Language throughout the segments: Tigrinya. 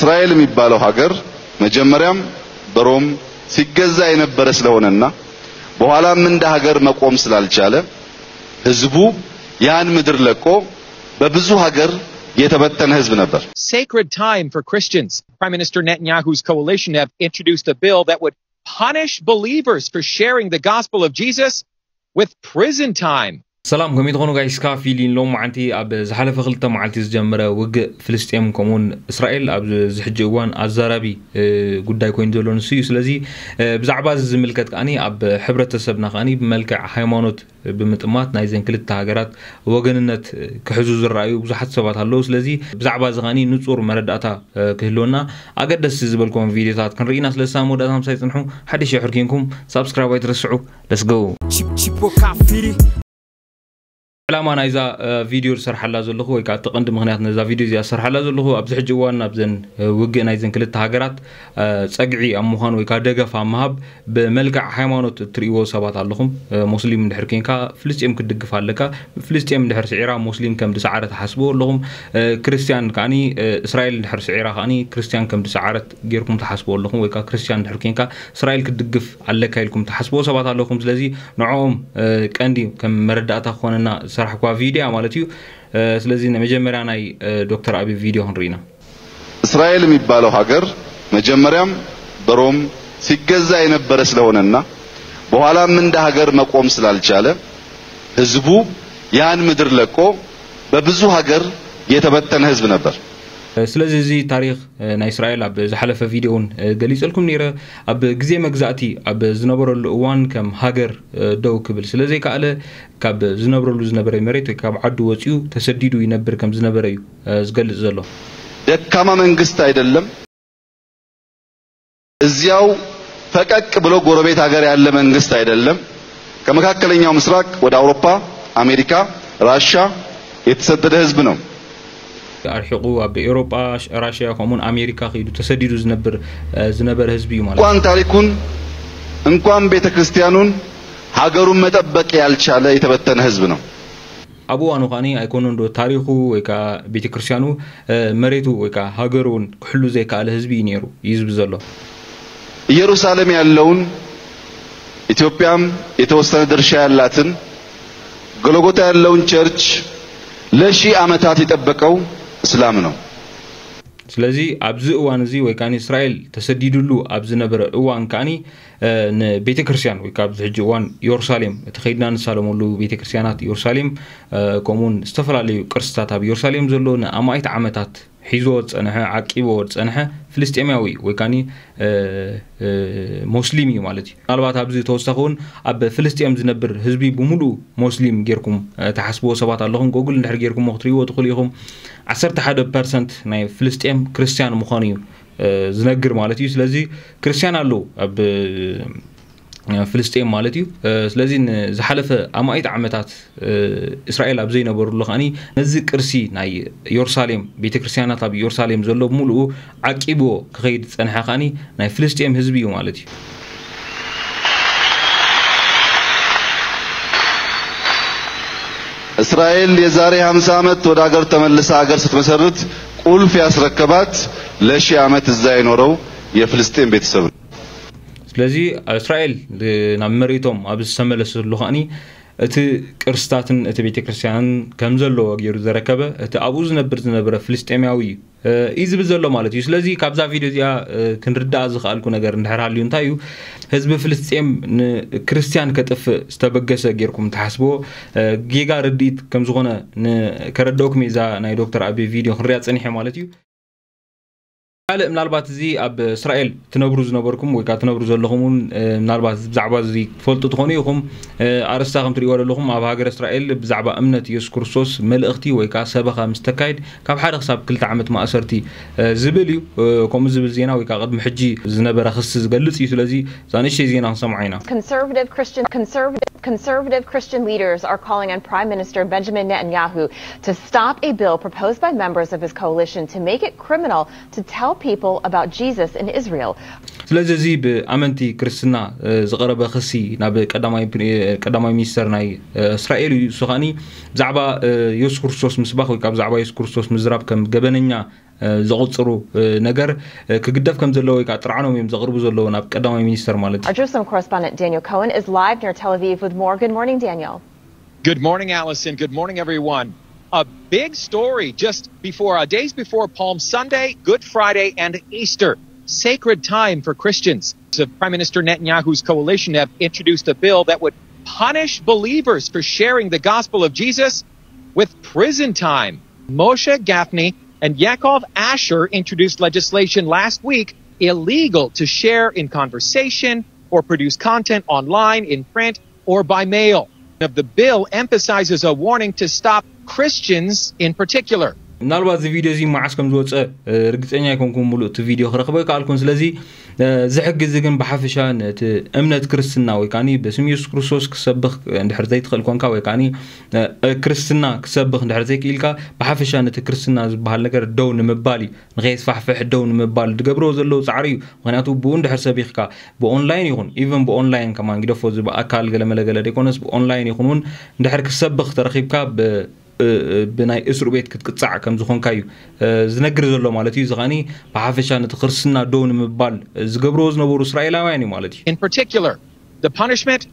እስራኤል የሚባለው ሀገር መጀመሪያም በሮም ሲገዛ የነበረ ስለሆነና በኋላም እንደ ሀገር መቆም ስላልቻለ ህዝቡ ያን ምድር ለቆ በብዙ ሀገር የተበተነ ህዝብ ነበር። Sacred time for Christians. Prime Minister Netanyahu's coalition have introduced a bill that would punish believers for sharing the gospel of Jesus with prison time. ሰላም፣ ከመይ ትኾኑ ጋይስ? ካፊሊን ሎም መዓንቲ ኣብ ዝሓለፈ ክልተ መዓልቲ ዝጀመረ ውግእ ፍልስጤም ከምኡውን እስራኤል ኣብ ዝሕጂ እዋን ኣዛራቢ ጉዳይ ኮይኑ ዘሎ ንሱ እዩ። ስለዚ ብዛዕባ እዚ ዝምልከት ከዓኒ ኣብ ሕብረተሰብና ከዓኒ ብመልክዕ ሃይማኖት ብምጥማት ናይዘን ክልተ ሃገራት ወገንነት ክሕዙ ዝረኣዩ ብዙሓት ሰባት ኣለዉ። ስለዚ ብዛዕባ እዚ ከዓኒ ንጹር መረዳእታ ክህልወና ኣገደስቲ ዝበልኩም ቪድዮታት ክንርኢና። ስለዚ ሳብ መወዳእታ ምሳይ ጽንሑ። ሓድሽ የሕርኪንኩም ሳብስክራይብ ኣይትረስዑ። Let's go። ዕላማ ናይዛ ቪድዮ ዝሰርሓላ ዘለኹ ወይ ከዓ እቲ ቀንዲ ምክንያት ነዛ ቪድዮ እዚኣ ዝሰርሓላ ዘለኹ ኣብዚ ሕጂ እዋን ናብዘን ውግእ ናይዘን ክልተ ሃገራት ጸግዒ ኣብ ምዃን ወይ ከዓ ደገፍ ኣብ ምሃብ ብመልክዕ ሃይማኖት እትርእይዎ ሰባት ኣለኹም። ሙስሊም እንድሕር ኮንካ ፍልስጤም ክትድግፍ ኣለካ። ፍልስጤም እንድሕር ስዒራ ሙስሊም ከም ዝሰዓረ ትሓስብዎ ኣለኹም። ክርስትያን ከዓኒ እስራኤል እንድሕር ስዒራ ከዓኒ ክርስትያን ከም ዝሰዓረት ጌርኩም ትሓስብዎ ኣለኹም። ወይ ከዓ ክርስትያን እንድሕር ኮንካ እስራኤል ክትድግፍ ኣለካ ኢልኩም ትሓስብዎ ሰባት ኣለኹም። ስለዚ ንዕኦም ቀንዲ ከም መረዳእታ ክኾነና ዝሰራሕኳ ቪድዮ ማለት እዩ። ስለዚ ንመጀመርያ ናይ ዶክተር ኣቢ ቪድዮ ክንርኢና። እስራኤል የሚባለው ሀገር መጀመሪያም በሮም ሲገዛ የነበረ ስለሆነና በኋላም እንደ ሀገር መቆም ስላልቻለ ህዝቡ ያን ምድር ለቆ በብዙ ሀገር የተበተነ ህዝብ ነበር። ስለዚ እዚ ታሪኽ ናይ እስራኤል ኣብ ዝሓለፈ ቪድዮ እውን ገሊጸልኩም ነይረ። ኣብ ግዜ መግዛእቲ ኣብ ዝነበረሉ እዋን ከም ሃገር ደው ክብል ስለ ዘይከኣለ ካብ ዝነብረሉ ዝነበረ መሬት ወይ ካብ ዓዱ ወፂኡ ተሰዲዱ ይነብር ከም ዝነበረ እዩ ዝገልጽ ዘሎ። ደካማ መንግስት አይደለም፣ እዚያው ፈቀቅ ብሎ ጎረቤት ሀገር ያለ መንግስት አይደለም። ከመካከለኛው ምስራቅ ወደ አውሮፓ፣ አሜሪካ፣ ራሻ የተሰደደ ህዝብ ነው። ኣርሒቑ ኣብ ኤውሮጳ፣ ራሽያ ከምኡውን ኣሜሪካ ከይዱ ተሰዲዱ ዝነብር ዝነበረ ህዝቢ እዩ ማለት። እንኳን ታሪኩን እንኳን ቤተክርስቲያኑን ሀገሩን መጠበቅ ያልቻለ የተበተነ ህዝብ ነው። ኣብ እዋኑ ከዓኒ ኣይኮነን ዶ ታሪኹ ወይ ከዓ ቤተክርስትያኑ መሬቱ ወይ ከዓ ሃገሩ እውን ክሕሉ ዘይከኣለ ህዝቢ እዩ ነይሩ እዩ ዝብል ዘሎ። ኢየሩሳሌም ያለውን ኢትዮጵያም የተወሰነ ድርሻ ያላትን ጎልጎታ ያለውን ቸርች ለሺህ ዓመታት የጠበቀው እስላም ነው። ስለዚ ኣብዚ እዋን እዚ ወይ ከዓ እስራኤል ተሰዲዱሉ ኣብ ዝነበረ እዋን ከዓኒ ንቤተ ክርስቲያን ወይ ካብ ሕጂ እዋን ኢየሩሳሌም እቲ ከይድና ንሳለመሉ ቤተ ክርስቲያናት ኢየሩሳሌም ከምኡውን ዝተፈላለዩ ቅርስታት ኣብ ኢየሩሳሌም ዘሎ ንኣማኢት ዓመታት ሒዝዎ ዝጸንሐ ዓቂብዎ ዝጸንሐ ፍልስጤማዊ ወይ ከዓ ሞስሊም እዩ ማለት እዩ። ምናልባት ኣብዚ ተወሳኺ እውን ኣብ ፍልስጤም ዝነብር ህዝቢ ብምሉእ ሞስሊም ጌርኩም ትሓስብዎ ሰባት ኣለኹም። ጎግል እንድሕር ጌርኩሞ ክትርእይዎ ትኽእሉ ኢኹም። ዓሰርተ ሓደ ፐርሰንት ናይ ፍልስጤም ክርስትያን ምዃኑ እዩ ዝነግር ማለት እዩ። ስለዚ ክርስትያን ኣለዉ ኣብ ፍልስጤም ማለት እዩ። ስለዚ ንዝሓለፈ ኣማኢት ዓመታት እስራኤል ኣብ ዘይነበሩሉ ከዓኒ ነዚ ቅርሲ ናይ ኢየሩሳሌም ቤተክርስትያናት ኣብ ኢየሩሳሌም ዘሎ ብምሉኡ ዓቂብዎ ክኸይድ ዝጸንሐ ከዓኒ ናይ ፍልስጤም ህዝቢ እዩ ማለት እዩ። እስራኤል የዛሬ ሃምሳ ዓመት ወደ ሀገር ተመልሳ ሀገር ስትመሰርት ቁልፍ ያስረከባት ለሺህ ዓመት እዛ የኖረው የፍልስጤም ቤተሰብ ነው። ስለዚ እስራኤል ናብ መሬቶም ኣብ ዝተመለሰሉ ከዓኒ እቲ ቅርስታትን እቲ ቤተክርስትያንን ከም ዘለዎ ገይሩ ዘረከበ እቲ ኣብኡ ዝነብር ዝነበረ ፍልስጤማዊ እዩ እዩ ዝብል ዘሎ ማለት እዩ። ስለዚ ካብዛ ቪድዮ እዚኣ ክንርዳእ ዝኸኣልኩ ነገር እንድሕር ሃልዩ እንታይ እዩ፣ ህዝቢ ፍልስጤም ንክርስትያን ከጥፍእ ዝተበገሰ ጌርኩም ትሓስብዎ ጌጋ ርድኢት ከም ዝኾነ ከረድኦኩም እዛ ናይ ዶክተር ኣቢ ቪድዮ ክንሪኣ ጸኒሐ ማለት እዩ። ካልእ ምናልባት እዚ ኣብ እስራኤል ትነብሩ ዝነበርኩም ወይ ከዓ ትነብሩ ዘለኹም እውን ምናልባት ብዛዕባ እዚ ትፈልጡ ትኾኑ ኢኹም። ኣርእስታ ከም ትሪእዎ ዘለኹም ኣብ ሃገረ እስራኤል ብዛዕባ እምነት ኢየሱስ ክርስቶስ መልእኽቲ ወይ ከዓ ሰበኻ ምስ ተካይድ ካብ ሓደ ክሳብ ክልተ ዓመት ማእሰርቲ ዝብል እዩ። ከምኡ ዝብል ዜና ወይ ከዓ ቅድሚ ሕጂ ዝነበረ ክሲ ዝገልጽ እዩ። ስለዚ እዛ ንእሽተይ ዜና ክንሰምዓ ኢና። Conservative Christian conservative conservative Christian leaders are calling on Prime Minister Benjamin Netanyahu to stop a bill proposed by members of his coalition to make it criminal to tell people about Jesus in Israel. ስለዚ እዚ ብኣመንቲ ክርስትና ዝቐረበ ክሲ ናብ ቀዳማይ ሚኒስተር ናይ እስራኤል እዩ። እሱ ከዓኒ ብዛዕባ የሱስ ክርስቶስ ምስባኽ ወይ ከዓ ብዛዕባ የሱስ ክርስቶስ ምዝራብ ከም ገበነኛ ዘቕጽሩ ነገር ክግደፍ ከም ዘለዎ ወይ ከዓ ጥርዓኖም እዮም ዘቕርቡ ዘለዉ ናብ ቀዳማይ ሚኒስተር ማለት እዩ። Our Jerusalem correspondent Daniel Cohen is live near Tel Aviv with more. Good morning, Daniel. Good morning, Allison. Good morning, everyone. A big story just before, uh, days before Palm Sunday, Good Friday, and Easter. Sacred time for Christians. Prime Minister Netanyahu's coalition have introduced a bill that would punish believers for sharing the gospel of Jesus with prison time. Moshe Gafni and Yaakov Asher introduced legislation last week illegal to share in conversation or produce content online, in print, or by mail. Of the bill emphasizes a warning to stop Christians in particular. ምናልባት እዚ ቪድዮ እዚ መዓስ ከም ዝወፀ ርግፀኛ ኣይኮንኩም፣ ሙሉእ እቲ ቪድዮ ክረክበ ይከኣልኩን። ስለዚ እዚ ሕጊ እዚ ግን ብሓፈሻ ነቲ እምነት ክርስትና ወይ ከዓ ብስም የሱስ ክርስቶስ ክሰብኽ እንድሕር ዘይትኽእል ኮንካ ወይ ከዓ ክርስትና ክሰብኽ እንድሕር ዘይክኢልካ ብሓፈሻ ነቲ ክርስትና ዝበሃል ነገር ደው ንምባል እዩ፣ ንኸየስፋሕፍሕ ደው ንምባል ዝገብርዎ ዘለዉ ፃዕሪ እዩ። ምክንያቱ ብኡ እንድሕር ሰቢኽካ ብኦንላይን ይኹን ኢቨን ብኦንላይን ከማን ግደፎ እዚ ብኣካል ገለመለ ገለ ዘይኮነስ ብኦንላይን ይኹን እውን እንድሕር ክሰብኽ ተረኺብካ ብናይ እስሩ ቤት ክትቅፃዕ ከም ዝኾንካ እዩ ዝነግር ዘሎ ማለት እዩ። እዚ ከዓኒ ብሓፈሻ ነቲ ክርስትና ደው ንምባል ዝገብርዎ ዝነበሩ እስራኤላውያን እዩ ማለት እዩ። In particular, the punishment,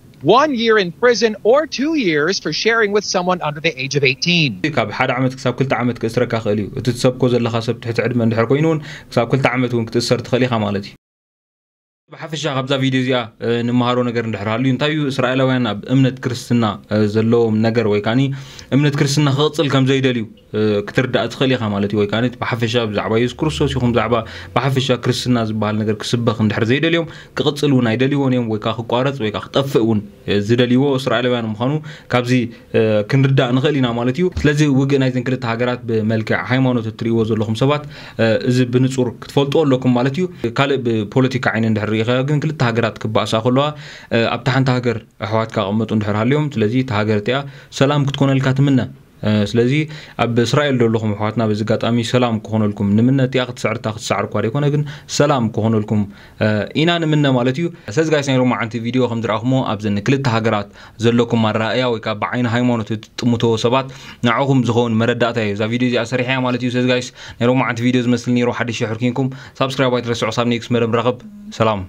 one year in prison or two years for sharing with someone under the age of eighteen. ካብ ሓደ ዓመት ክሳብ ክልተ ዓመት ክእስረካ ክእል እዩ። እቲ ትሰብኮ ዘለካ ሰብ ትሕቲ ዕድመ እንድሕር ኮይኑ እውን ክሳብ ክልተ ዓመት እውን ክትእሰር ትኽእል ኢኻ ማለት እዩ። ብሓፈሻ ካብዛ ቪድዮ እዚኣ ንምሃሮ ነገር እንድሕር ሃልዩ እንታይ እዩ እስራኤላውያን ኣብ እምነት ክርስትና ዘለዎም ነገር ወይ ከዓ እምነት ክርስትና ክቕፅል ከም ዘይደልዩ ክትርዳእ ትኽእል ኢኻ ማለት እዩ። ወይ ከዓ ብሓፈሻ ብዛዕባ የሱስ ክርስቶስ ይኹን ብዛዕባ ብሓፈሻ ክርስትና ዝበሃል ነገር ክስበኽ እንድሕር ዘይደልዮም ክቕፅል እውን ኣይደልይዎን እዮም ወይ ከዓ ክቋረፅ ወይ ከዓ ክጠፍእ እውን ዝደልይዎ እስራኤላውያን ምዃኑ ካብዚ ክንርዳእ ንኽእል ኢና ማለት እዩ። ስለዚ ውግእ ናይዘን ክልተ ሃገራት ብመልክዕ ሃይማኖት እትርእይዎ ዘለኹም ሰባት እዚ ብንጹር ክትፈልጥዎ ኣለኩም ማለት እዩ። ካልእ ብፖለቲካ ዓይኒ እንድሕር ርኢኻዮ ግን ክልተ ሃገራት ክበኣሳ ከለዋ ኣብታ ሓንቲ ሃገር ኣሕዋትካ ክቕመጡ እንድሕር ሃልዮም ስለዚ እታ ሃገር እቲኣ ሰላም ክትኮነልካ ትምነ። ስለዚ ኣብ እስራኤል ዘለኹም ኣሕዋትና በዚ ኣጋጣሚ ሰላም ክኾነልኩም ንምነ። እቲኣ ክትስዕር እታ ክትስዓር እኳ ዘይኮነ ግን ሰላም ክኾነልኩም ኢና ንምነ ማለት እዩ። ስለዚ ጋይስ ናይ ሎማዓንቲ ቪድዮ ከም ዝረኣኹሞ ኣብዘን ክልተ ሃገራት ዘለኩም ኣረኣእያ ወይ ከዓ ብዓይኒ ሃይማኖት እትጥምትዎ ሰባት ንዓኹም ዝኸውን መረዳእታ እዩ እዛ ቪድዮ እዚኣ ሰሪሐያ ማለት እዩ። ስለዚ ጋይስ ናይ ሎማዓንቲ ቪድዮ ዝመስል ነይሩ። ሓድሽ ሕርኪንኩም ሳብስክራይብ ኣይትረስዑ። ሳብ ኔክስት መደብ ንራኸብ። ሰላም።